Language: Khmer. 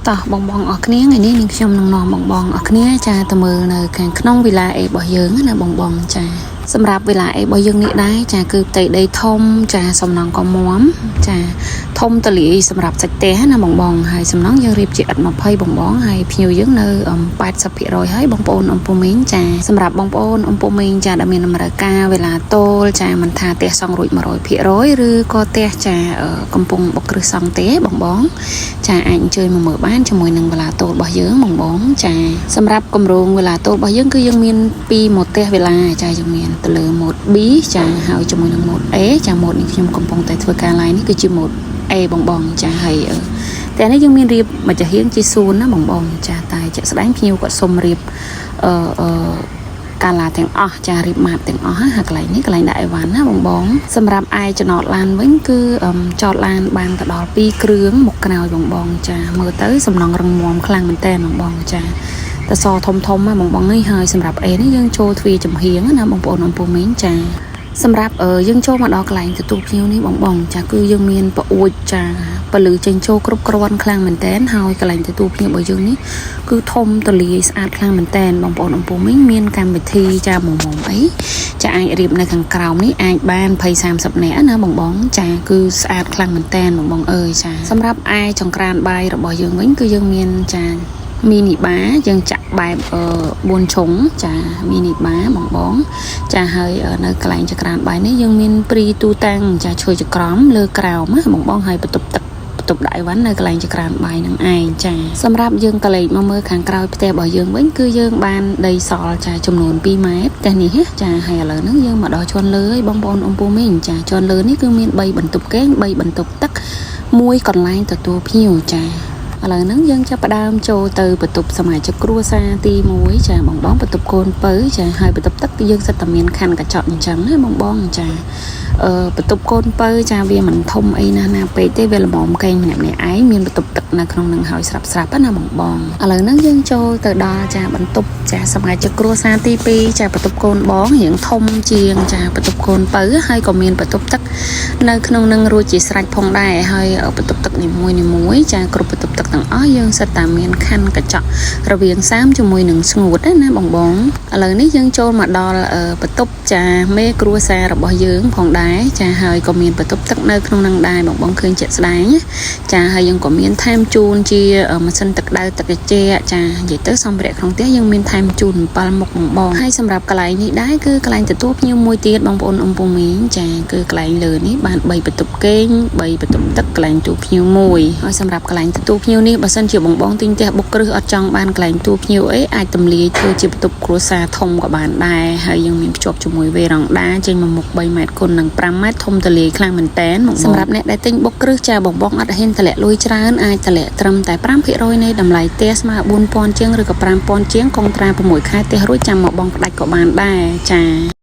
តោះបងបងអរគ្នាថ្ងៃនេះនាងខ្ញុំនឹងនាំបងបងអរគ្នាចាទៅមើលនៅខាងក្នុងវិឡា A របស់យើងណាបងបងចាសម្រាប់វិឡា A របស់យើងនេះដែរចាគឺផ្ទៃដីធំចាសំណង់ក៏មាំចាធំទលាយសម្រាប់សាច់ផ្ទះណាបងបងហើយសំណង់យើងរៀបជាឥដ្ឋ20បងបងហើយភ្ញៀវយើងនៅ80%ហើយបងប្អូនអំពូមីងចាសម្រាប់បងប្អូនអំពូមីងចាដែលមានតម្រូវការវេលាតូលចាមិនថាផ្ទះសង់រួច100%ឬក៏ផ្ទះចាកំពុងបុកគ្រឹះសង់ទេបងបង ចាអាចអញ្ជើញមកមើលបានជាមួយនឹងវេលាតូលរបស់យើងបងបងចាសម្រាប់គម្រោងវេលាតូលរបស់យើងគឺយើងមាន2ម៉ូតផ្ទះវេលាចាយើងមានទៅលើម៉ូត B ចាហើយជាមួយនឹងម៉ូត A ចាម៉ូតនេះខ្ញុំកំពុងតែធ្វើការ live នេះគឺជាម៉ូត A បងបងចាហើយតែនេះយើងមានរៀបមួយចាហៀងជាសួនណាបងបងចាតែជាក់ស្ដែងភ្ញៀវគាត់សុំរៀបអឺអឺកាឡាទាំងអស់ចារៀបម៉ាបទាំងអស់ហាកន្លែងនេះកន្លែងដាក់អីវ៉ាន់ណាបងបងសម្រាប់ឯចំណតឡានវិញគឺចតឡានបានទៅដល់2គ្រឿងមុខក្រោយបងបងចាមើលទៅសំណង់រឹងមាំខ្លាំងមែនតើបងបងចាតសធំធំណាបងបងនេះហើយសម្រាប់អេនេះយើងចូលទ្វារចំហៀងណាបងប្អូនអំពូមីងចាសម្រាប់យើងចូលមកដល់កន្លែងទទួលភ្ញៀវនេះបងបងចាគឺយើងមានប្អួចចាពលឺចេញចូលគ្រប់គ្រាន់ខ្លាំងមែនតើហើយកន្លែងទទួលភ្ញៀវរបស់យើងនេះគឺធំទលាយស្អាតខ្លាំងមែនតើបងប្អូនអំពូមីងមានកម្មវិធីចាមុំមុំអីចាអាចរៀបនៅខាងក្រោមនេះអាចបាន20 30នាក់ណាបងបងចាគឺស្អាតខ្លាំងមែនតើបងបងអើយចាសម្រាប់ឯចង្ក្រានបាយរបស់យើងវិញគឺយើងមានចាមីនីបាយើងចាក់បែប4ឆុងចាមីនីបាបងបងចាហើយនៅកន្លែងចក្រានបាយនេះយើងមានព្រីទូតាំងចាឈើចក្រមលើក្រោមណាបងបងហើយបន្ទប់ទឹកបន្ទប់ដាក់អីវ៉ាន់នៅកន្លែងចក្រានបាយនឹងឯងចាសម្រាប់យើងកលេចមកមើលខាងក្រោយផ្ទះរបស់យើងវិញគឺយើងបានដីសល់ចាចំនួន2ម៉ែត្រផ្ទះនេះចាហើយឥឡូវហ្នឹងយើងមកដល់ជាន់លើហើយបងប្អូនអំពូមីងចាជាន់លើនេះគឺមាន3បន្ទប់គេង3បន្ទប់ទឹកមួយកន្លែងទទួលភ្ញៀវចាឥឡូវហ្នឹងយើងចាប់ផ្ដើមចូលទៅបន្ទប់សមាជិកគ្រួសារទី1ចាបងបងបន្ទប់កូនពៅចាហើយបន្ទប់ទឹកគឺយើងសិតតែមានខណ្ឌកញ្ចក់អញ្ចឹងណាបងបងចាបន្ទប់កូនពៅចាវាមិនធំអីណាស់ណាពេកទេវាល្មមកេងម្នាក់ម្នាក់ឯងមានបន្ទប់ទឹកនៅក្នុងនឹងហើយស្រាប់ស្រាប់ណាបងបងឥឡូវហ្នឹងយើងចូលទៅដល់ចាបន្ទប់ចាសមាជិកគ្រួសារទី2ចាបន្ទប់កូនបងរៀងធំជាងចាបន្ទប់កូនពៅហើយក៏មានបន្ទប់ទឹកនៅក្នុងនឹងរួចជាស្រេចផងដែរហើយបន្ទប់ទឹកនីមួយនីមួយចាគ្រប់បន្ទប់ទឹកទាំងអស់យើងសិតតែមានខណ្ឌកញ្ចក់រវាងសាមជាមួយនឹងស្ងួតណាបងបងឥឡូវនេះយើងចូលមកដល់បន្ទប់ចាមេគ្រួសាររបស់យើងផងដែរចាហើយក៏មានបន្ទប់ទឹកនៅក្នុងនឹងដែរបងបងឃើញជាក់ស្ដែងចាហើយយើងក៏មានថែមជូនជាម៉ាស៊ីនទឹកក្តៅទឹកត្រជាក់ចានិយាយទៅសម្ភារៈក្នុងផ្ទះយើងមានថែមជូន7មុខបងបងហើយសម្រាប់កន្លែងនេះដែរគឺកន្លែងទទួលភ្ញៀវមួយទៀតបងប្អូនអំពូមីងចាគឺកន្លែងលើនេះបាន3បន្ទប់គេង3បន្ទប់ទឹកកន្លែងទទួលភ្ញៀវមួយហើយសម្រាប់កន្លែងទទួលភ្ញៀវនេះបើសិនជាបងបងទិញផ្ទះបុកគ្រឹះអត់ចង់បានកន្លែងទទួលភ្ញៀវអីអាចទម្លាយធ្វើជាបន្ទប់គ្រួសារធំក៏បានដែរហើយយើងមានភ្ជាប់ជាមួយវេរ៉ង់ដាចេញមកមុខ3ម៉ែត្រគុណនឹង5ម៉ែត្រធំទលាយខ្លាំងមែនតែនសម្រាប់អ្នកដែលទិញបុកគ្រឹះចាបងបងអត់ហ៊ានតម្លាក់លុយច្រើនអាចតម្លាក់ត្រឹមតែ5%នៃតម្លៃផ្ទះស្មើ4000ជាងឬក៏5000ជាងកុងត្រា6ខែផ្ទះរួចចាំមកបងផ្ដាច់ក៏បានដែរចា។